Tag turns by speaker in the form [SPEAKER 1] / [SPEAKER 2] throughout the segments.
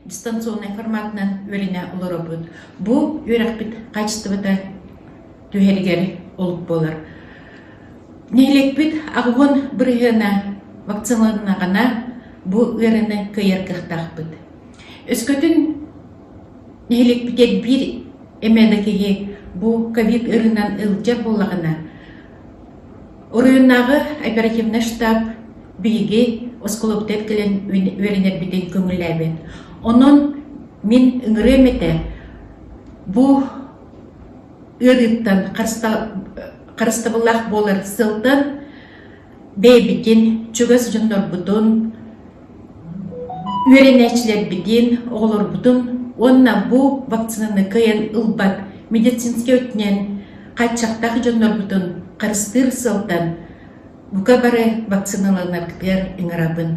[SPEAKER 1] Дистанционнай форматынан үөрэнэ олоробут. Бу үөрэхпит хаачыстыбата түһэригэр олук буолар. Нэһилиэкпит аҕыһын бырыһыана вакциналаннаҕына бу ыарыыны кыайар кыахтаахпыт. Өскөтүн нэһилиэкпитигэр биир эмэ да киһи бу ковид ыарыынан ыалдьар буоллаҕына, оройуоннааҕы оперативнай штаб биһиги оскуолабытыгар кэлэн үөрэнэрбитин көҥүллээбэт. Онон мин ыҥырыам этэ, бу ыарыыттан харыстабыллаах буолар сыалтан бэйэбитин, чугас дьоннорбутун, үөрэнээччилэрбитин, оҕолорбутун уонна бу вакцинаны кыайан ылбат медицинскэй өттүнэн хааччахтаах дьоннорбутун харыстыыр сыалтан бука бары вакциналанаргытыгар ыҥырабын.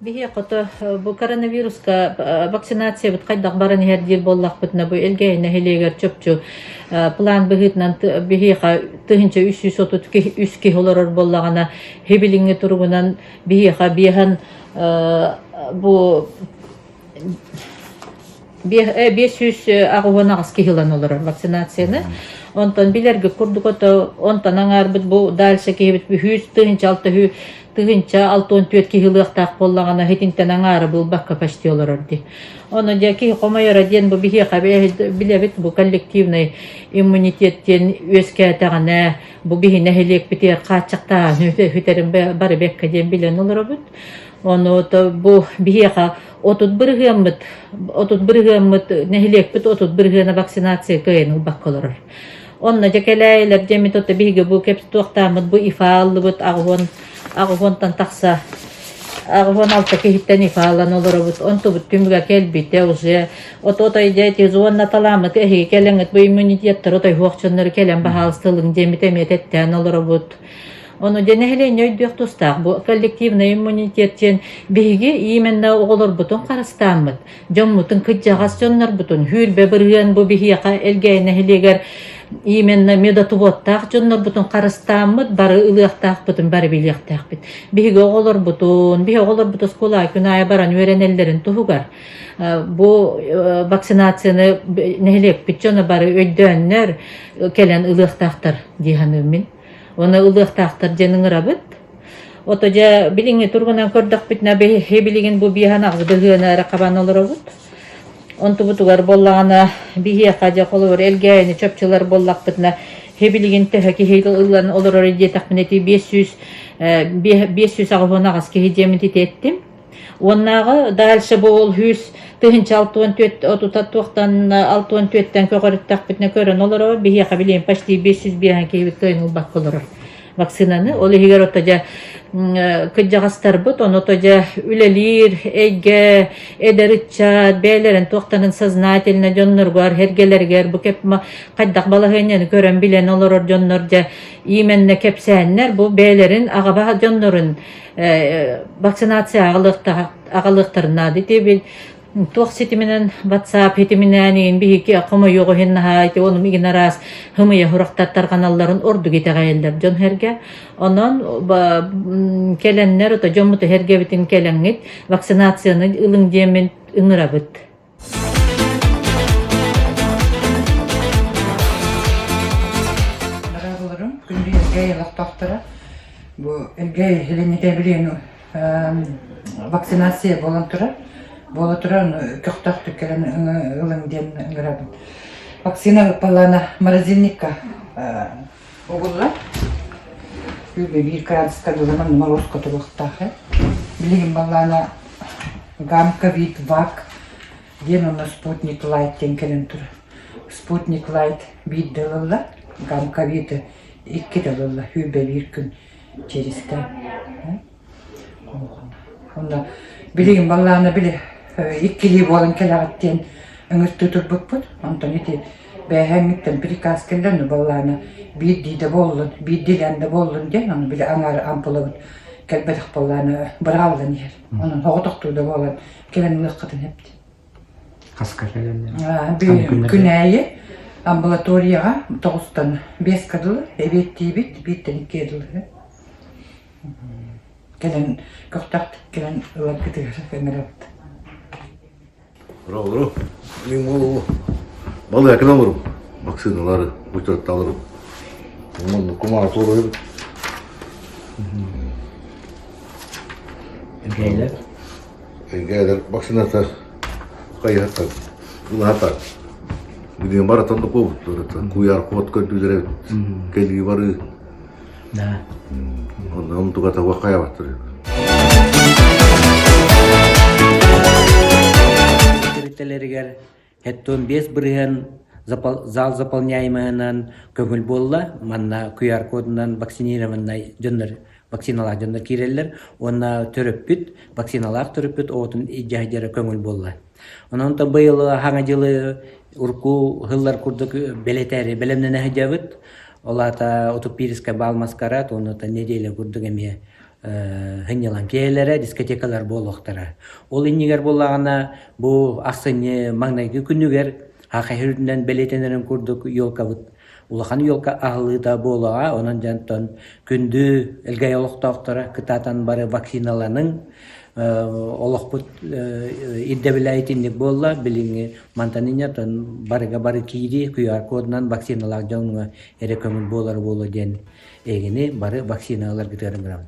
[SPEAKER 2] Биһиэхэ хото бу коронавируска вакцинациябыт хайдах баран иһэр диир буоллахпытына, бу Элгээйи нэһилиэгэр чопчу план быһыытынан биһиэхэ 1333 киһи олорор буоллаҕына, хибилиҥҥи туругунан биһиэхэ биэһэн бу 588 киһи ылан олорор вакцинацияны. Онтон билэргит курдук ото онтон аҥаарбыт бу дальше киһибит үһүс тыһыынча алта тыһыынча 64 киһи ылыахтаах буоллаҕына итинтэн аҥаары булбакка почти олорор дии. Ону дьэ киһи хомойоро диэн бу биһиэхэ билэбит бу коллективный иммунитет диэн үөскээтэҕинэ бу биһи нэһилиэкпитигэр хааччахтааһын үтэрин бары бэккэ диэн билэн олоробут. Ону бу биһиэхэ 30 бырыһыаммыт 30 бырыһыаммыт нэһилиэкпит 30 бырыһыана вакцинация кыайан ылбакка олорор. Онно дьэ кэлээйилэр диэммит ото биһиги бу кэп туохтааммыт бу ИФА ыллыбыт аҕыһуон аҕыһуонтан тахса аҕыһуон алта киһиттэн ИФА ылан олоробут. Онтубут түмүгэ кэлбитэ уже ото отой дьэ ити зонна талааммыт эһиги кэлэҥҥит бу иммунитеттары отойуох дьоннору кэлэн баһаалыста ылыҥ диэммит эмиэ эттээн олоробут. Ону дьэ нэһилиэнньэ өйдүөх тустаах. Бу коллективный иммунитет диэн биһиги именно оҕолорбутун харыстааммыт, дьоммутун кырдьаҕас дьоннорбутун, хүүрбэ бырыһыан бу биһиэхэ Элгээйи нэһилиэгэр именно медотводтаах дьоннорбутун харыстааммыт, бары ылыахтаахпытын бары билиэхтээхпит. Биһиги оҕолорбутун, биһи оҕолорбут оскуолаҕа күн аайы баран үөрэнэллэрин туһугар бу вакцинацияны нэһилиэкпит дьоно бары өйдөөннөр кэлэн ылыахтаахтар дии саныыбын. Уонна ылыахтаахтар диэн ыҥырабыт. Ото дьэ билиҥҥи туругунан көрдөхпүтүнэ биһи билигин бу биэһэн аҕыс быһыаны эрэ хабан олоробут. Онтубутугар буоллаҕына биһиэхэ дьэ холобур Элгээйини чопчулар буоллахпытына хи билигин төһө киһи ылан олорор диэтэхпинэ ити 500 588 киһи диэммит ити эттим. Уоннааҕы дальше бу ол сүүс тыһыынча алтыан түөрт отута туохтан алтыан түөрттэн көҕөрүттэхпитинэ көрөн олоробут. Биһиэхэ билигин почти 505 киһибит кыайан ылбакка олорор вакцинаны. Ол иһигэр ото дьэ кырдьаҕастарбыт, ону ото дьэ үлэлиир эйгэ, эдэр ыччат бэйэлэрин туохтанын сознательно дьонноругар, эргэлэригэр бу кэп хайдах балаһыанньаны көрөн билэн олорор дьоннор дьэ именно кэпсээннэр бу бэйэлэрин аҕаба дьоннорун вакцинация аҕалыахтарын наада ити туох ситиминэн WhatsApp ситиминэн иин биһиги хомойуох иһин наһаа ити ону игин араас хымыйа сурахтар тарҕаналларын ордук итэҕэйэллэр дьон сэргэ онон кэлэннэр ото дьоммут эһэргэбитин кэлэҥҥит вакцинацияны ылыҥ диэммин ыҥырабыт
[SPEAKER 3] Дорооболорум. Элгээйи олохтоохторо бу Элгээйи Хелените билигин вакцинация буолан турар. Буола турар, көхтөөхтүк кэлэн ылыҥ диэн ыҥырабын. Вакцина ыппалаана морозильникка угуллар. Сүүрбэ биир градуска дылы манна моруоска туруохтаах. Билигин баллаана Гамковид Вак диэн онно Спутник Лайт диэн кэлэн турар. Спутник Лайт биирдэ ылыллар, Гамковиды иккитэ ылыллар, 21 күн через Онно билигин баллаана били иккилии буолан кэлэҕит диэн ыҥыртыы турбуппут. Онтон ити бээһээҥҥиттэн приказ кэллэ, ону баллаана биирдии да буоллун, биирдиилээн да буоллун диэн, ону били аҥаар ампулабыт кэлбэтэх буоллаана быраҕыллан иһэр. Онон соҕотохтуу да буолан кэлэн ылыаххытын эпти.
[SPEAKER 4] Хаска кэлэллэр?
[SPEAKER 3] Күнээйи амбулаторияҕа тоҕустан биэскэ дылы эбиэттиибит, бииртэн иккиэ дылы. Кэлэн көхтөөхтүк кэлэн ыларгытыгар ыҥырабыт.
[SPEAKER 5] Олору, мин ол балыакын олорум, вакциналары учуотталырым. Онно кумаар туруйбут.
[SPEAKER 4] Эгэлэр?
[SPEAKER 5] Эгэлэр вакцината хайыһаттан, ылаһатар. Билигин барытын докуобуттар, куйаар код көрдүүлэр эбит, кэлии барыы.
[SPEAKER 4] Да.
[SPEAKER 5] Онно онтугата хайабаттар.
[SPEAKER 6] Тэрилтэлэригэр 75% зал заполняемыйынан көҥүл буолла. Манна QR-кодунан вакцинированнай дьоннор вакциналаах дьоннор киирэллэр уонна төрөппүт вакциналаах төрөппүт оҕотун илдьэ көҥүл буолла. Онон быйыл хаҥа дьылы урукку сыллар курдук бэлэтээри бэлэмнэнэ сылдьабыт. Ол аата Утуппиирискэ баал маскарад уонна неделя курдук эмиэ сынньалаҥ киэһэлэрэ, дискотекалар буолуохтара. Ол иннигэр буоллаҕына бу ахсынньы маҥнайгы күнүгэр Хахай үрдүнэн бэлиэтэнэрин курдук елкабыт улахан елка аһыллыыта буолуоҕа. Онон дьонтон күндү Элгээйи олохтоохторо кытаатан бары вакциналаныҥ. Олохпут ирдэбилэ итинник буолла. Билиҥҥи мантан инньэ барыга бары киирии QR-кодунан вакциналаах дьоҥҥо эрэ көҥүл буолар буолуо диэн эһигини бары вакцина ыларгытыгар ыҥырабын.